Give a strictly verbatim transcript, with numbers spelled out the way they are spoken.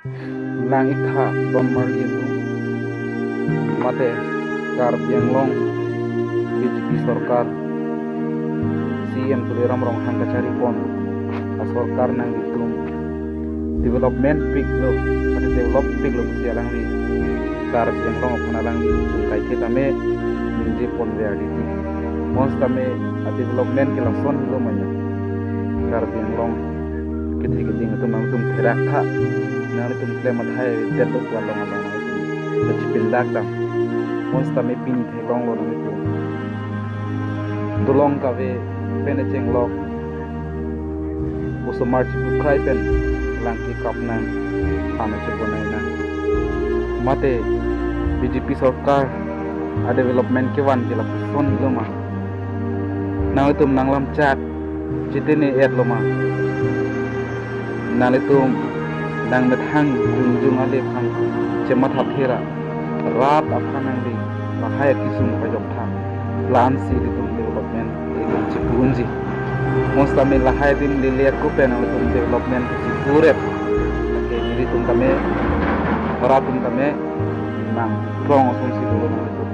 Nang-iktha don marli atum, mate Karbi Anglong B J P sorkar, C E M Tuliram Ronghang kachari pon asorkar nanglitum development piklo, mate develop piklo pusi alangli Karbi Anglong aphan alangli chungkai ke tame ningje ponver diti. Mons tame a development ke lason helo ma ya. Karbi Anglong kethe keding atum nangtum therak tha. Nanglitum klem athai det dok along along nangtum kachipindak dam. Mons tame pini theklonglo nanglitum. Dolong kave pen chenglok, osomar chipu krai pen lang kekap nang, ano chebonai nang. Mate B J P sorkar a development kevan ke lapuson helo ma. Nanglitum nanglamchak chitene-etlo ma. Nanglitum nangmethang jongjong ale aphan chematha thera, rat aphan nangli lahai akesung pajok tha. La-ansi ilitum development ilitum chipu unji. Mons tame lahai adim lele ako pen nanglitum development chipu ret. Lake ilitum tame, rat atum tame nangklong asonsi dolo nanglitum.